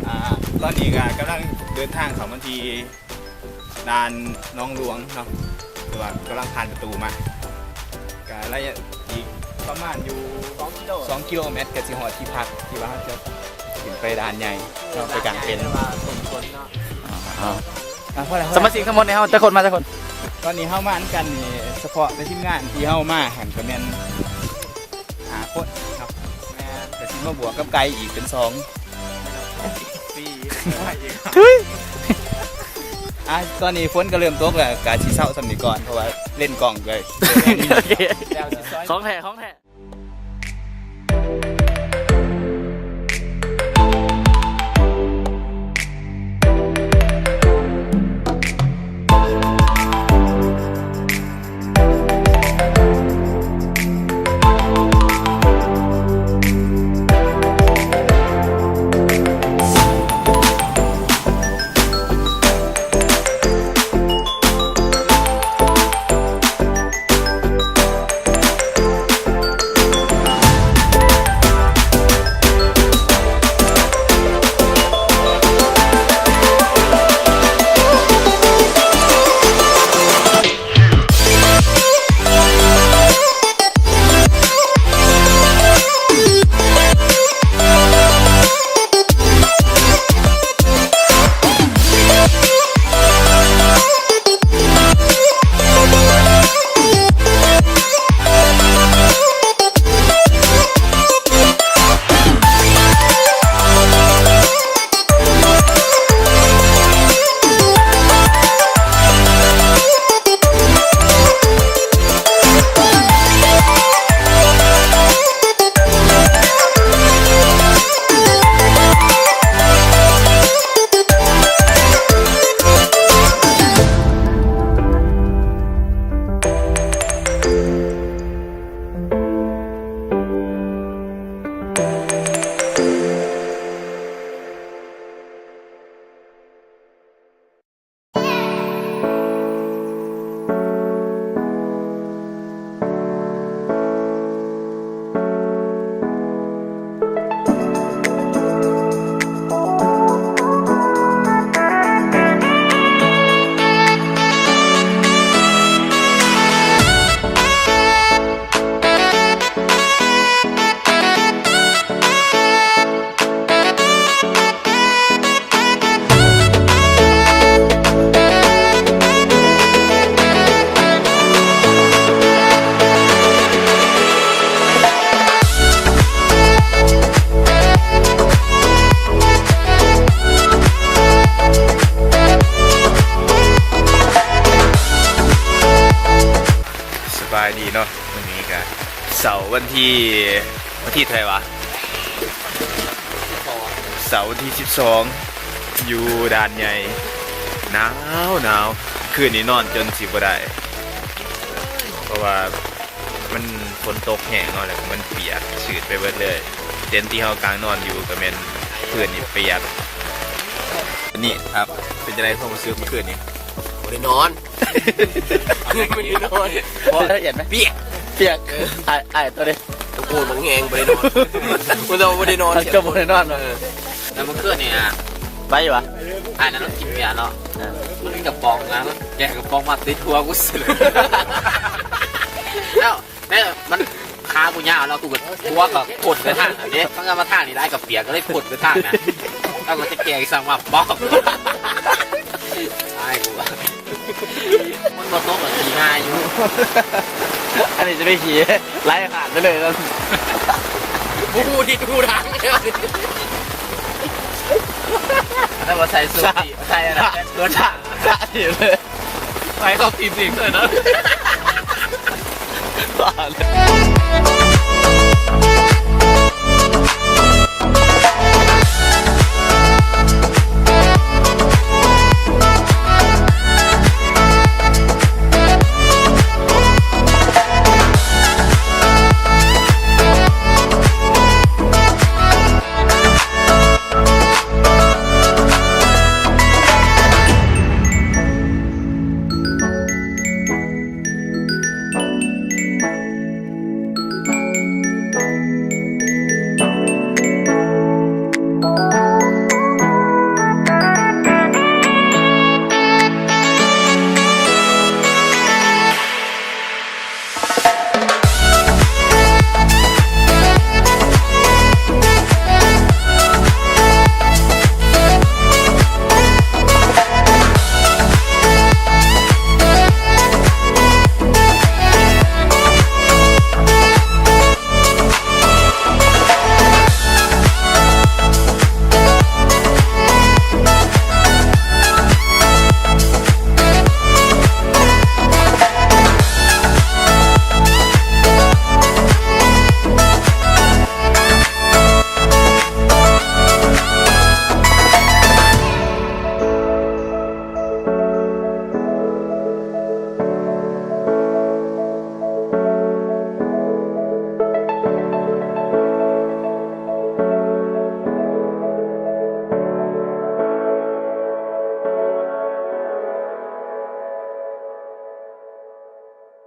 ອ່າ ຕອນນີ້ກໍກຳລັງເດີນທາງເຂົ້າມາທີ່ດ່ານໜອງຫຼວງເນາະ ຄືວ່າກຳລັງຜ່ານປະຕູມາ ກໍໄລຍະອີກປະມານຢູ່ສອງກິໂລ ສອງກິໂລແມັດ ກໍຊິຮອດທີ່ພັກທີ່ວ່າເຮົາຈະຂຶ້ນໄປດ່ານໃຫຍ່ເນາະ ໄປກາງເຕັນ. ອ່າ ອ່າ ພໍແລ້ວ ສະມາຊິກທັງໝົດນີ້ເຮົາຈັກຄົນ ມາຈັກຄົນ? ຕອນນີ້ເຮົາມານຳກັນນີ້ ສະເພາະແຕ່ທີມງານທີ່ເຮົາມາຫັ້ນກໍແມ່ນຫ້າຄົນເນາະ. ແມ່ນ ກໍຊິມາບວກກັບໄກ່ອີກເປັນສອງ ສີ່ ອ່າ ຕອນນີ້ຝົນກໍເລີ່ມຕົກແລ້ວ ກະຊິເຊົາສ່ຳນີ້ກ່ອນ ເພາະວ່າເລນກ້ອງກໍ ໂອເຄ ຂອງແທ້ ຂອງແທ້. ສະບາຍດີເນາະ ມື້ນີ້ກະເສົາວັນທີ ວັນທີເທົ່າໃດວະ? ເສົາວັນທີສິບສອງ ຢູ່ດ່ານໃຫຍ່ ໜາວໆ ຄືນນີ້ນອນຈົນຊິບໍ່ໄດ້ ເພາະວ່າມັນຝົນຕົກແຮງເນາະ ແລ້ວມັນປຽກຊືດໄປເບິດເລີຍ ເຕັນທີ່ເຮົາກາງນອນຢູ່ກໍແມ່ນພື້ນນີ້ປຽກ. ອັນນີ້ ເປັນຈັ່ງໃດຄວາມຮູ້ສຶກມື້ຄືນນີ້? ບໍ່ໄດ້ນອນ ຄືບໍ່ໄດ້ນອນ ບໍ່ລະອຽດໄໝ? ປຽກ ປຽກ ເອີ ອ້າຍ ອ້າຍໂຕເດ້ ຕະໂກນບັກແຮງ ບໍ່ໄດ້ນອນ ບໍ່ໄດ້ນອນ ເຈົ້າບໍ່ໄດ້ນອນ ເອີ ແລ້ວມື້ຄືນນີ້ນະ ໄປຢູ່ຫວາ? ອ້າຍນັ້ນກິນເບຍເນາະ ເອີ ມັນມີກະປ໋ອງນະ ແກະກະປ໋ອງມາຕິດຫົວກູເສຍ ແລ້ວ ແມ່ນມັນ ຂາກູຍາວເນາະ ກູກໍຫົວກໍພົ່ນໄປທາງນັ້ນເດ້ ມັນກໍມາທາງນີ້ຫຼາຍກໍປຽກ ກໍເລີຍພົ່ນໄປທາງນັ້ນ ແລ້ວກໍຈະແກ່ງສັ່ງມາປອກ ຕາຍກູວ່າ ມັນບໍ່ຕົກກໍຂີ່ງ່າຍຢູ່ ອັນນີ້ຈະໄປຂີ່ໄລ່ຜ່ານໄປເລີຍ ບໍ່ຮູ້ທິດຮູ້ທາງແລ້ວ ແລ້ວບໍ່ໃສ່ສູດ ໃສ່ອັນນັ້ນ ໂດນທາງ ສະທີບເລີຍ ໄປເຂົ້າທີມເອງເລີຍເນາະ ບ້າເລີຍ.